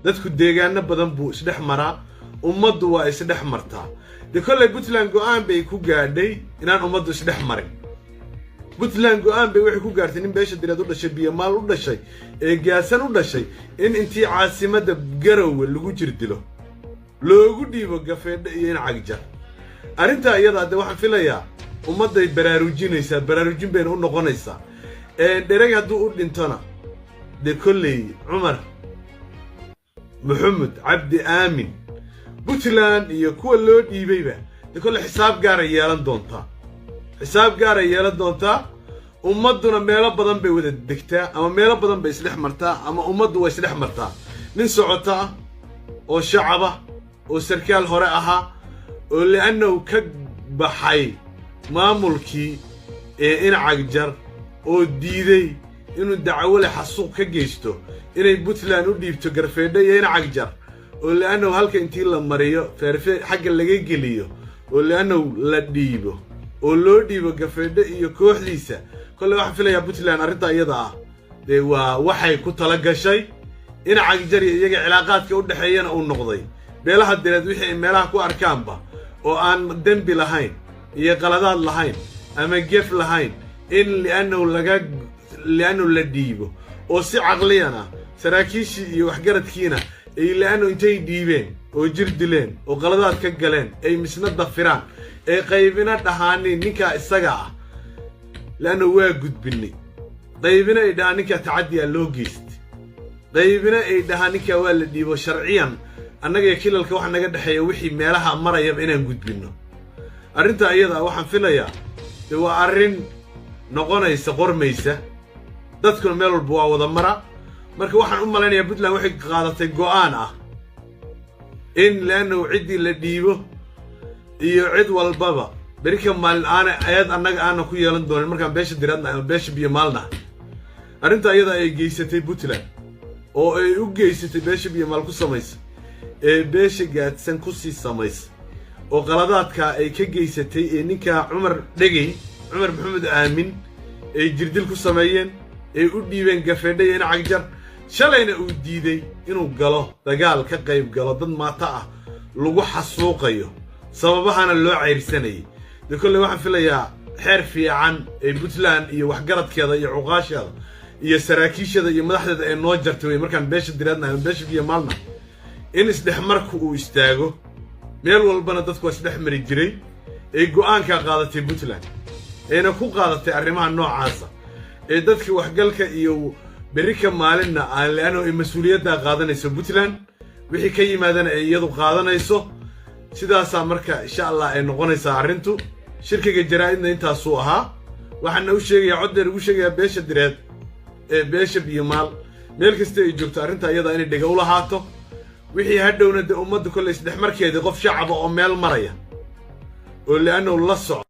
Dadku deegaano badan buu isdhex maraa, ummaddu waa isdhex martaa. Dee kollay Puntland go'aan bay ku gaadhay inaan ummaddu isdhex marin. Puntland go'aan bay waxay ku gaartay nin beesha Direed u dhashay, Biyomaal u dhashay, ee Gaasan u dhashay, in intii caasimadda Garowe lagu jir dilo, loogu dhiibo Gafeedhe iyo in Cagjar. Arrintaa iyadaa dee waxaan filayaa ummadday baraarujinaysaa, baraarujin bayna u noqonaysaa. Dhereg hadduu u dhintona, dee kolley Cumar Maxamed Cabdi Aamin, Puntland iyo kuwa loo dhiibayba dee kolley xisaab gaaray yeelan doontaa, xisaab gaaray yeelan doontaa. Ummadduna meelo badan bay wada degtaa, ama meelo badan bay isdhex martaa, ama ummaddu way isdhex martaa. Nin socota ah oo shacaba oo sarkaal hore ahaa oo li'annahu ka baxay maamulkii ee Incagjar oo diiday inuu dacwole xasuuq ka geysto, inay Puntland u dhiibto Garfeedhe iyo Incagjar, oo li'annahu halka intii la mariyo, feerfeer xagga laga geliyo, oo li'annahu la dhiibo oo loo dhiibo Gafeedhe iyo kooxdiisa, kolley waxaan filayaa Puntland arrintaa iyada ah dee waa waxay ku tala gashay. Incagjar iyo iyaga cilaaqaadka u dhexeeyana uu noqday beelaha Direed wixii ay meelaha ku arkaanba oo aan dembi lahayn iyo qaladaad lahayn ama gef lahayn in li'annahu laga li'annahu la dhiibo, oo si caqliyan ah saraakiishii iyo waxgaradkiina ay li'annahu intay dhiibeen oo jir dileen oo qaladaad ka galeen ay misna dafiraan, ay qaybina dhahaanin ninkaa isaga ah li'annahu waa gudbinay, qaybina ay dhahaan ninkaa tacaddiyaa loo geystay, qaybina ay dhahaan ninkaa waa la dhiibo sharciyan. Annaga iyo kilalka waxa naga dhexeeya wixii meelaha marayaba inaan gudbinno. Arrintaa iyada waxaan filayaa dee waa arrin noqonaysa qormaysa, dadkuna meel walba waa wada mara. Marka waxaan u malaynayaa Puntland waxay qaadatay go'aan ah in leannahu ciddii la dhiibo iyo cid walbaba berika maalin aana eed annaga aanan ku yeelan doonin markaan beesha Diraadna ama beesha Biyomaalna. Arrinta iyada ay geysatay Puntland oo ay u geysatay beesha Biyomaal ku samaysa ee beesha Gaadsan ku sii samaysa oo qaladaadka ay ka geysatay ee ninka Cumar Dhegey, Cumar Maxamed Aamin, ay jirdil ku sameeyeen, ay u dhiibeen Gafeedha iyo Incagjar, shalayna uu diiday inuu galo dagaal, ka qayb galo dad maata ah lagu xasuuqayo, sababahana loo cayrsanayay. Dee kolley waxaan filayaa xeer fiican ee Puntland iyo waxgaradkeeda iyo cuqaasheeda iyo saraakiisheeda iyo madaxdeeda ee noo jartay wey markaan beesha Diraadna ama beesha Biyomaalna in isdhexmarku uu istaago. Meel walbana dadku waa isdhex mari jiray. Ay go'aankaa qaadatay Puntland, ayna ku qaadatay arrimaha noocaasa ee dadka waxgalka iyo berrika maalinna aan leanno ay mas-uuliyaddaa qaadanayso Puntland, wixii ka yimaadana ay iyadu qaadanayso. Sidaasaa marka insha Allah ay noqonaysaa arrintu. Shirkiga jaraa'idna intaasuu ahaa. Waxaana u sheegayaa, coddeer ugu sheegayaa beesha Direed ee beesha Biyomaal meel kasta ay joogto arrinta iyada inay dhega u lahaato. Wixii hadhowna dee ummadda kolley isdhexmarkeedii qof shacaba oo meel maraya oo li'annahu la socdo.